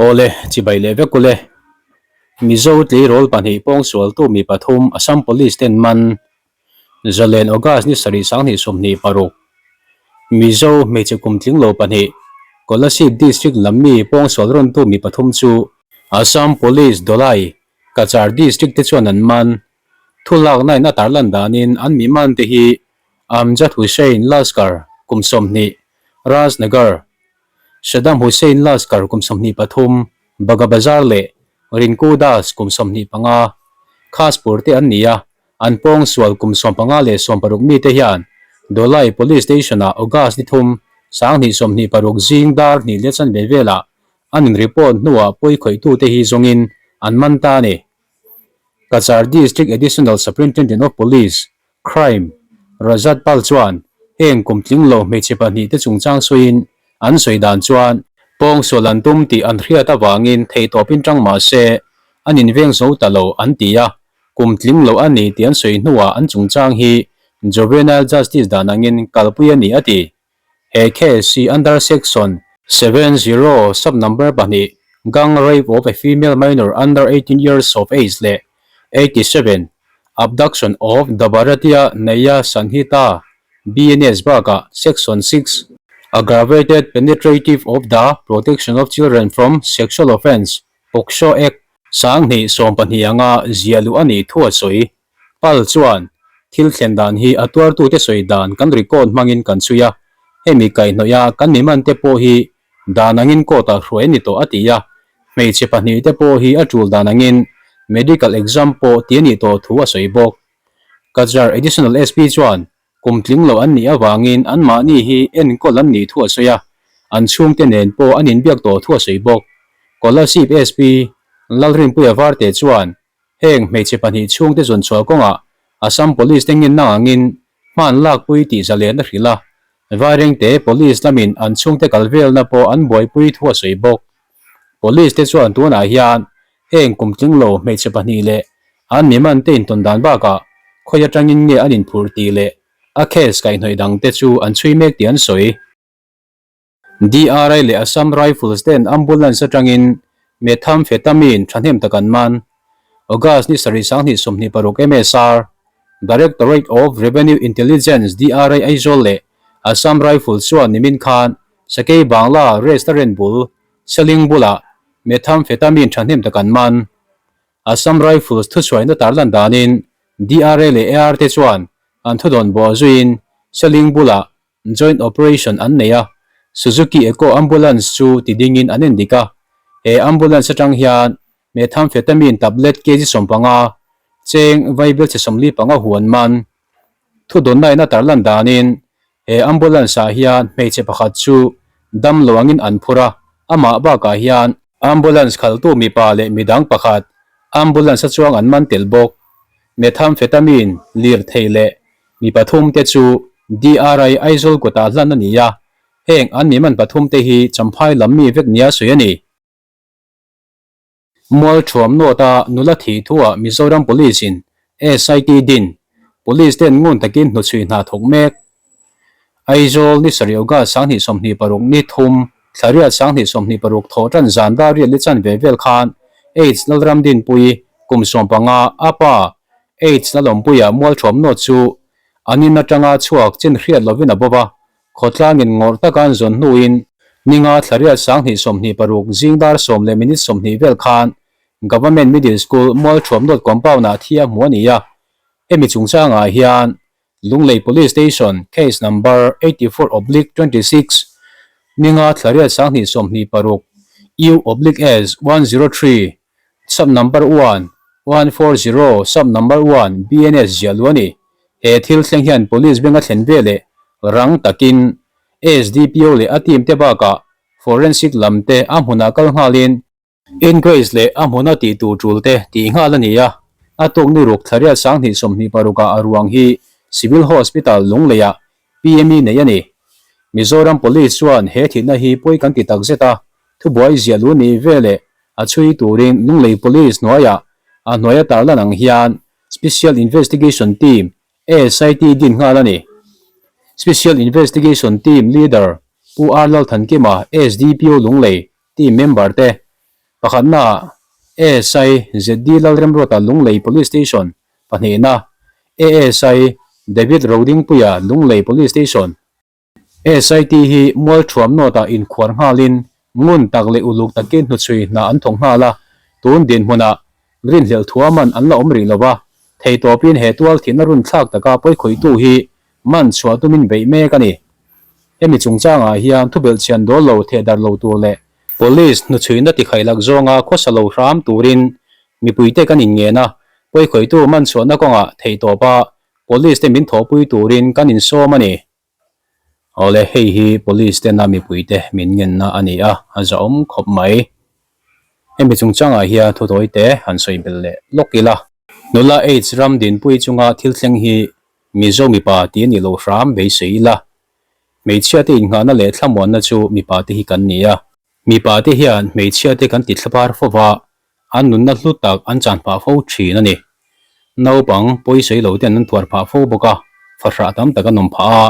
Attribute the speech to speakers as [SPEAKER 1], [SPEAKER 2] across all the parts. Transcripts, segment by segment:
[SPEAKER 1] Awle, chibai leh vek ule. Mizo tleirawl pahnih pawngsualtu mi pathum Assam Police ten man Zalen August ni sarih sanghnih sawmhnih paruk Mizo hmeichhe kum tling lo pahnih Kolasib District lam mi pawngsual rawntu mi pathum chu Assam Police Dholai, Cachar District te chuan an man. Thu lakna in a tarlan danin an mi man te hi Amjad Hussain Laskar kum sawmhnih, Rajnagar, Saddam Hussain Laskar kum sawmhnih pathum, Baga Bazar leh Rinku Das kum sawmhnih panga, Khaspur te an ni a. An pawngsual kum sawmpanga leh sawmparuk mite hian Dholai Police Station-ah August ni thum, sanghnih sawmhnih paruk zing dar hnih leh chanve velah an in report hnuah pawi khawihtute hi zawngin an man ta a ni. Cachar District Additional Superintendent of Police, Crime, Rajat Pal chuan heng kum tling lo hmeichhe pahnih te chungchang sawiin an sawi dan chuan pawngsual an tum tih an hriat avangin theihtawpin tang mah se an inveng zo ta lo an ti a. Kum tling loh a ni tih an sawi hnuah an chungchang hi Juvenile Justice dan angin kalpui a ni a ti. He case hi under section seven zero sub number pahnih Gang rape of a female minor under 18 years of age leh 87 Abduction of the Bharatiya Nyaya Sanhita, BNS, bakah section six Aggravated penetrative of the Protection of Children from Sexual Offence, POCSO Act, Sanghnih sawmpahnih anga zia luh a nih thu a sawi. Pal chuan, Thil thlen dan hi a tuartute sawi dan kan record hmangin kan chhui a, hemi kaihhnawih a kan mi man te pawh hi dan angin court ah hruai a ni tawh a ti a, hmeichhe pahnih te pawh hi a tul dan angin medical exam pawh ti a nih tawh thu a sawi bawk. Cachar Additional SP chuan, Kum tling lo an nih avangin anmahni hi enkawl an nih thu a sawi a, an chhungte nen pawh an inbiak tawh thu a sawi bawk. Kolasib SP Lalrinpuia Varte chuan heng hmeichhe pahnih chhungte zawn chhuah kawngah Assam Police te ngenna angin hman lakpui tih zalen a hrilh a, Vairengte Police lamin an chhungte kal velna pawh an buaipui thu a sawi bawk. Police te chuan tunah hian heng kum tling lo hmeichhe pahnih leh an mi man te intawn dan bakah khawi atangin nge an inphurh tih leh a case kaihhnawih dang te chu an chhui mek tih an sawi. DRI leh Assam Rifles ten ambulance atangin methamphetamine thahnem tak an man. August ni sarih sanghnih sawmhnih paruk MSR, Directorate of Revenue Intelligence, DRI, Aizawl leh Assam Rifles chuan nimin khan Sakei Bangla restaurant bul Seling bulah methamphetamine thahnem tak an man. Assam Rifles thuchhuaina tarlan danin DRA leh AR te chuan an thudawn bawh zuiin Seling bulah Joint Operation an nei a, Suzuki Eco Ambulance chu ti dingin an endik a. He ambulance atang hian methamphetamine tablet kg sawmpanga cheng vaibelchhe sawmli panga huan man. Thudawnna in a tarlan danin he ambulance ah hian hmeichhe pakhat chu dam lo angin an phur a, amah bakah hian ambulance khaltu mipa leh midang pakhat ambulance a chuang an man tel bawk. Methamphetamine lirthei leh Mi pathum te chu DRI Aizawl kutah hlan a ni a, heng an mi man pathum te hi Champhai lam mi vek nia sawi a ni. Mualthuam North-a nula thih thuah Mizoram Police-in SIT din, Police ten ngun takin hnuchhui hna thawk mek. Aizawl ni sarih August sanghnih sawmhnih paruk ni thum thlariat sanghnih sawmhnih paruk thawh tan zan dar riat li chan ve vel khan Aids Lalramdinpui kum sawmpanga a pa Aids na lawmpuia mualthuam nawt chu an in atanga chhuak chin hriat lovin a bawp a, khawtlangin ngawrh taka an zawn hnuin ninga thlariat sanghnih sawmhnih paruk zing dar sawm leh minute sawmhnih vel khan Government Middle School mualthuam nawt compound-ah thi a hmu a ni a. Hemi chungchangah hian Lunglei Police Station Case Number 84/26 ninga thlariat sanghnih sawmhnih paruk U/S 103 Sub number one, one four zero, Sub number one, BNS ziah luh a ni. He thil thleng hian Police beng a thlen ve leh rang takin SDPO leh a team te bakah Forensic lam te a hmunah kal nghalin Inquest leh a hmuna tih tur tul te tih nghal a ni a. A tuk ni ruk thlariat sanghnih sawmhnih parukah a ruang hi Civil Hospital Lungleiah PME nei a ni. Mizoram Police chuan he thihna hi pawi kan ti takzet a, thubuai ziah luh nih veleh A chhui turin Lunglei Police hnuaiah a hnuaia tarlan ang hian Special Investigation Team, SIT, din nghal a ni. Special Investigation Team Leader Pu R Lalthankima, SDPO Lunglei, Team member te. Pakhatnaah ASI ZD Lalremruata Lunglei Police Station, pahnihna ASI David Rodingpuia Lunglei Police Station. SIT hi mualthuam nawtah inkhuar nghalin ngun tak leh uluk takin hnuchhui hna an thawk nghal a, tun dinhmunah rinhlelh thuaman an la awm rih lo va, theitawpin he tual thihna runthlak taka pawikhawihtu hi man chhuah tumin beih mek a ni. Hemi chungchangah hian thubelhchian dawl lo thehdarh lo tur leh Police hnuchhuihna tikhaih lak zawnga khawsa lo hram turin mipuite kan inngen a, pawikhawihtu man chhuahna kawngah theihtawpa Police te min thawhpui turin kan insawm a ni. Awle, hei hi Police tena mipuite min ngenna a ni a, a zahawm khawp mai. Hemi chungchangah hian thutawi te han sawi belh leh lawk ila. Nula AIDS ram dinpui chunga thil thleng hi Mizo mipa tih a nih loh hram beisei ila. Hmeichhia te innghahna leh thlamuanna chu mipa te hi kan ni a. Mipa te hian hmeichhia te kan ti thlapar fo va, an nunna hlu tak an chan phah fo thin a ni. Naupang pawisawi lo ten an tuar phah fo bawk a, fahrah tam tak an awm phah a,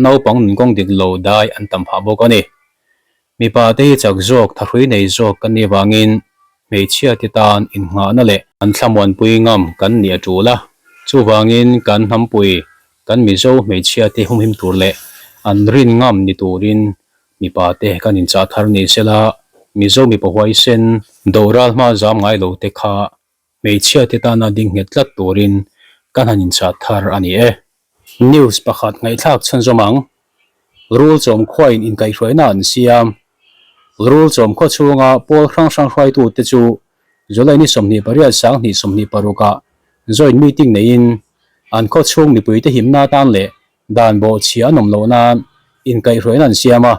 [SPEAKER 1] naupang nunkawng dik lo dai an tam phah bawk a ni. Mipa te hi chak zawk, thahrui nei zawk kan nih avangin hmeichhia te tan innghahna leh an thlamuanpui ngam kan nih a tul a, chuvangin kan hnampui, kan Mizo hmeichhia te humhim tur leh an rin ngam ni turin Mipa te kan inchah thar ni sela, Mizo mipa huaisen doral hma zam ngai lo te kha hmeichhia te tana ding nghet tlat turin kan han inchah thar a ni e. News pakhat ngaihthlak chhunzawm ang. Rul chawm khuain inkaihhruaina an siam. Rul chawm khaw chhunga pawl hrang hrang hruaitu te chu July ni 28 sang 26 ah joint meeting neiin an khaw chhung mipuite himna atan leh Dan bawhchhia an awm loh nan inkaihhruaina an siam a,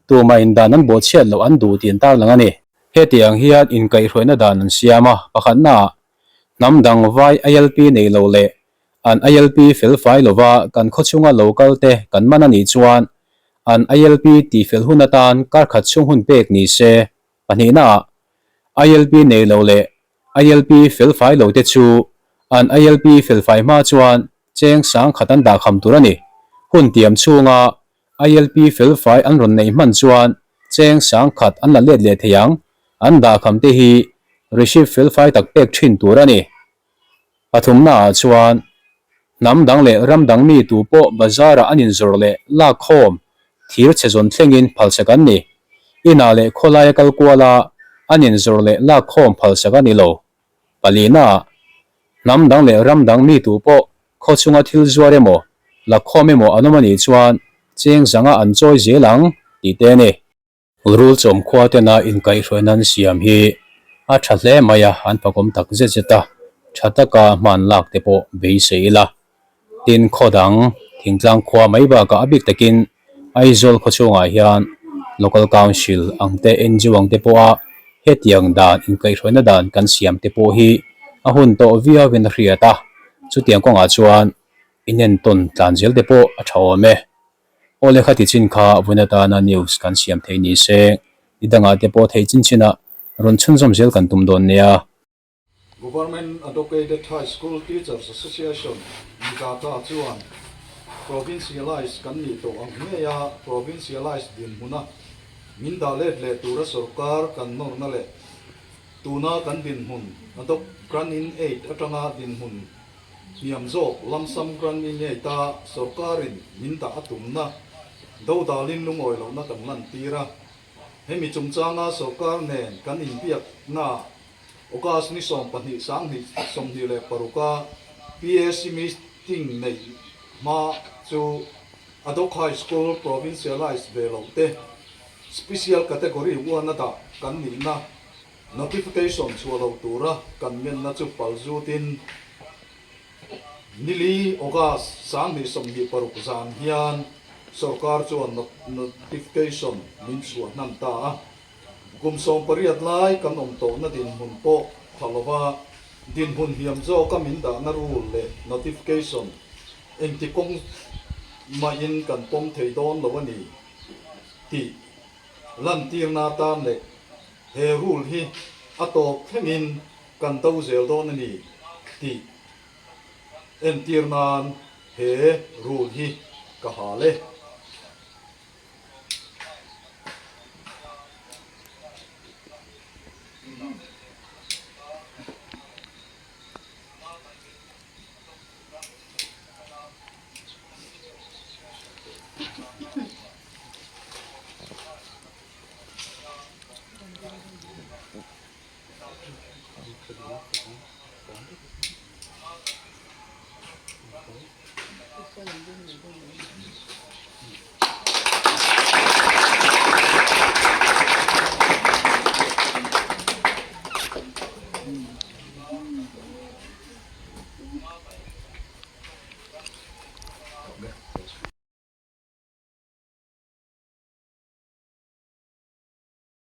[SPEAKER 1] tumahin dan an bawhchhiat loh an duh tih an tarlang a ni. Hetiang hian inkaihhruaina dan an siam a, pakhatnaah hnam dang vai ILP nei lo leh an ILP felfai lova kan khawchhunga lo kal te kan man a nih chuan an ILP tihfel hun atan kar khat chhung hun pek ni se. Pahnihnaah ILP nei lo leh ILP felfai lo te chu an ILP felfai hma chuan cheng sang khat an dah kham tur a ni. Hun tiam chhunga ILP felfai an rawn neih hman chuan cheng sang khat an la let leh thei ang. An dah kham te hi receipt felfai tak pek thin tur a ni. Pathumnaah chuan hnam dang leh ram dang mi tu pawh bazar-ah an inzawrh leh lak khawm thir chhe zawn thlengin phalsak an ni. Inah leh khawlaia kal kuala an inzawrh leh lak khawm phalsak a ni lo. Palinaah hnam dang leh ram dang mi tu pawh khaw chunga thil zuar emaw, lakkhawm emaw an awm a nih chuan cheng zanga an chawi zel ang tih te a ni. Rul chawm khua tena inkaihhruaina an siam hi a tha hle mai a, an fakawm tak zet zet a, tha taka hman lak te pawh beisei ila. Tin, khaw dang thingtlang khua mai bakah a bik takin Aizawl khaw chhungah hian Local Council ang te NGO ang te pawha hetiang dan inkaihhruaina dan kan siam te pawh hi a hun tawh viauin a hriat a, chutiang kawngah chuan inentawn tlan zel te pawh a tha awm e. Aw lehkha ti chin kha vun atana news kan siam thei ni se, ni dangah te pawh thei chin chinah rawn chhunzawm zel kan tum dawn nia.
[SPEAKER 2] Government Adocated High School Teachers Association, Migata chuan Provincialise kan nih tawh ang ngeia Provincialise dinhmuna min dah let leh tura sorkar kan nawrna leh tuna kan dinhmun Adopt Grant in Aid atanga dinhmun Hniam zawk lamsam grant i ngei ta sorkarin min dah a tumna dodalin lungawi lohna kan lantir a. Hemi chungchanga sorkar nen kan inbiaknaah August ni 12 26 a PAC meeting neih hma chu Adhoc High School provincialised ve loh te special category one a dah kan nihna Notification chhuah lo tura kan ngenna chu pal zutin nili August 2026 zan hian sorkar chuan notification min chhuah hnan ta a. Kum 18 lai kan awm tawhna dinhmun pawh pha lova dinhmun hniam zawka min dahna rule leh notification engti kawng mahin kan pawm thei dawn lo a ni tih lantirna atan leh He rule hi a tawp thlengin kan do zel dawn a ni tih entir nan he rule hi ka hal e.